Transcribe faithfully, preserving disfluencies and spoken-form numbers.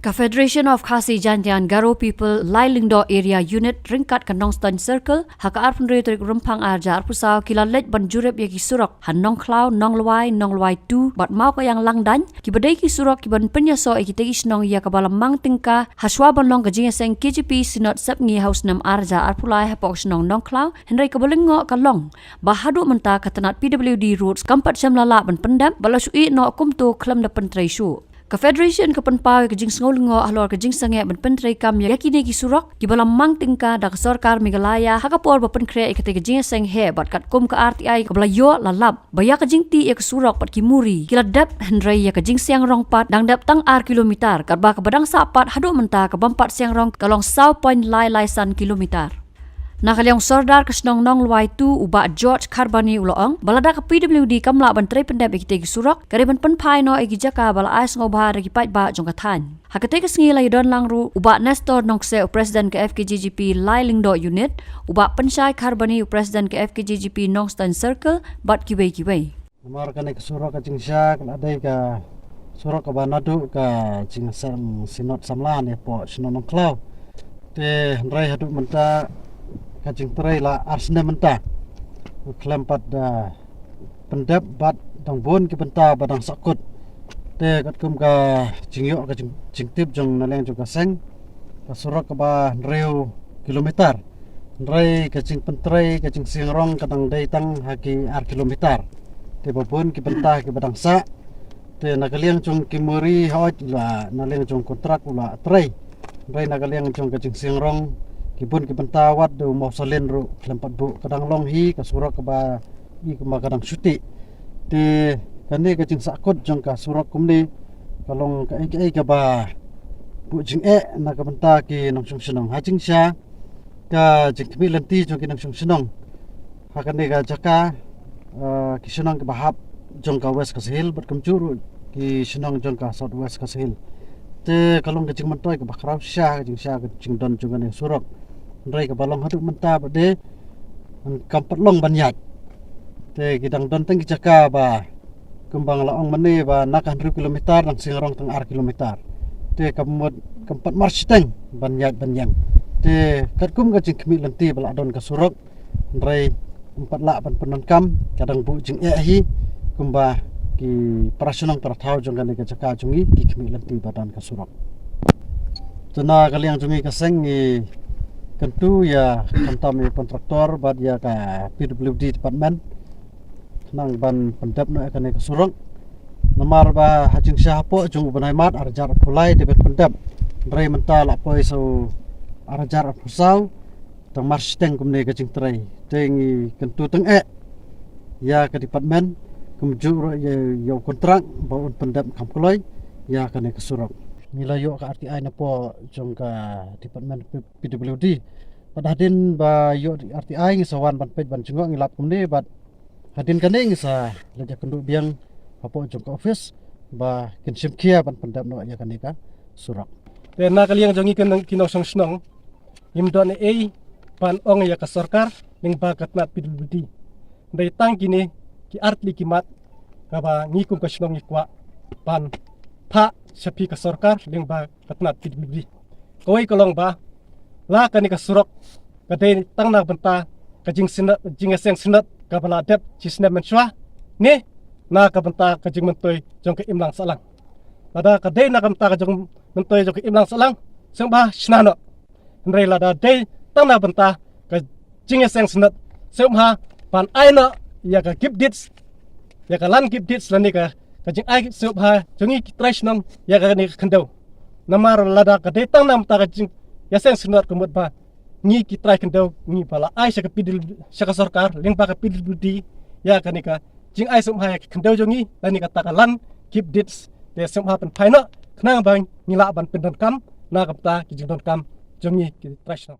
Ka Federation of Khasi Jaintia and Garo People Lai Lyngdoh Area Unit ryngkat ka Nongstoiñ Circle, ha ka arphew hynriew tarik Rymphang arhajar arphew saw ki la leit ban jurip ïa ki surok ha Nongkhlaw, Nonglwai, Nonglwai two bad Mawkaiang Langdaiñ, kiba dei ki surok kiban pynïasoh ïa kitei ki shnong ïa kaba la mang tyngka hashwa ban long ka jingïaseng K J P Synod Sepngi ha u snem arhajar arphew lai hapoh ka shnong Nongkhlaw, hynrei kaba lyngngoh ka long ba haduh mynta ka tnat P W D Roads kam pat shym la lah ban pyndep bad la shu ïeh noh kumto khlem da pyntrei shuh. Ka Federation ka pynpaw ïa ka jingsngew lyngngoh halor ka jingsangeh ban pyntreikam ïa kine ki surok kiba la mang tyngka da ka sorkar Meghalaya ha ka por ba pynkhreh ïa katei ka jingïaseng heh bad katkum ka R T I kaba la ïoh la lap ba ïa ka jingtih ïa ka surok bad ki muri ki la dep, hynrei ïa ka jingsiang rong pat dang dep tang ar kilometer, katba kaba dang sah pat haduh mynta ka bym pat siang rong ka long saw point lai lai san kilometer. Na ka liang u Sordar ka shnong Nonglwai two u Bah George Kharbani u la ong ba lada ka P W D kam lah ban trei pyndep ïa kitei ki surok, ka dei ban pynphai noh ïa ki jaka ba la ai sngewbha da ki paidbah jong ka thaiñ. Ha katei ka sngi la ïadon lang ruh u Bah Nestor Nongkseh u President ka F K J G P Lai Lyngdoh Unit, u Bah Pynshai Kharbani u President ka F K J G P Nongstoiñ Circle bad kiwei kiwei. Namar kane ka surok ka jingshisha ka la dei ka surok kaba naduh ka jingïaseng Synod samla ne hapoh shnong Nongkhlaw. Te hynrei haduh mynta ka jingtrei la ar snem mynta, khlem pat da pyndep bad dang bun ki bynta ba dang sahkut. Te katkum ka jingïoh ka jing, jingtip jong na liang jong ka seng, ka surok kaba hynriew kilometer, hynrei ka jingpyntrei ka jingsiang rong ka dang dei tang ha ki ar kilometer. Te ba bun ki bynta kiba dang sah. Te na ka liang jong ki muri hoi la na liang jong kontrak u la trei, hynrei na ka liang jong ka jingsiang rong ki bun ki bynta wat da u mawsahlin ruh khlem pat buh, ka dang long hi ka surok kaba i kumba ka dang shu tih. Te kane ka jingsahkut jong ka surok kumne ka long kaei kaei kaba buh jingeh na ka bynta ki nongshong shnong. Ha jingshisha ka jingkhmih lynti jong ki nongshong shnong ha kane ka jaka, eh, ki shnong kiba hap jong ka West Khasi Hills bad kumjuh ruh ki shnong jong ka South West Khasi Hills. Te ka long ka jingmyntoi kaba khraw shisha ka jingshisha ka jingdon jong kane ka surok. Hynrei kaba long haduh mynta ba dei kam pat long ban ïaid. Te ki dang don tang ki jaka ba kumba nga la ong mynne ba na ka hynriew kilometer dang siang rong tang ar kilometer. Te ka mut kam pat marshiteng ban ïaid ban ïeng. Te katkum ka jingkhmih lynti ba la don ka surok, hynrei kam pat lah ban pyndonkam, ka dang buh jingeh hi kumba ki para shnong para thaw jong kane ka jaka jong ngi ki khmih lynti ba don ka surok. Te na ka liang jong ngi ka seng ngi kyntu ïa khamtam ïa kontraktor bad ïa ka P W D department khnang ban pyndep noh ïa kane ka surok. Namar ba ha jingshisha hapoh jong u bnai March arhajar arphew lai dei ban pyndep, hynrei mynta la poi sa u arhajar arphew saw tang marshiteng kumne ka jingtrei. Te ngi kyntu tyngeh ïa ka department kumjuh ruh ïa, ïa u kontrak ba un pyndep kham kloi ïa kane ka surok. Ngi la ïoh ka R T I napoh jong ka department P W D. Bad hadien ba ïoh R T I ngi sa wan ban peit ban jngoh, ngi lap kumne bad hadien kane ngi sa leit ïakynduh biang hapoh jong ka office ba kin shim khia ban pyndep noh ïa kane ka surok. Te na ka liang jong ngi ki nong, ki nongshong shnong, ngim don ei ei ban ong ïa ka sorkar lyngba ka tnat P W D. Hynrei tang kine ki artylli ki mat kaba ngi kum ka shnong ngi kwah ban phah sha phi ka sorkar lyngba ka tnat P W D. Kawei ka long ba la kane ka surok ka dei tang na ka bynta ka jingsynod, jingïaseng synod kaba la dep shi snem mynshuwa ne na ka bynta ka jingmyntoi jong ka imlang sahlang. Lada ka dei na ka bynta ka jingmyntoi jong ka imlang sahlang, sngewbha shna noh. Hynrei lada dei tang na ka bynta ka jingïaseng synod, sngewbha ban ai noh ïa ka gip deeds, ïa ka land gip deeds lane ka, ka jingai sngewbha jong ngi ki trai shnong ïa kane ka khyndew. Namar lada ka dei tang na ka bynta ka jingïaseng synod ka mut ba ngi ki trai khyndew ngi ba la ai sha ka P W D, sha ka sorkar lyngba ka P W D ïa kane ka jingai sngewbha ïa ki khyndew jong ngi lane kata ka land gip deeds. Te sngewbha pynphai noh khnang ba ngi lah ban pyndonkam na ka bynta ki jingdonkam jong ngi ki trai shnong.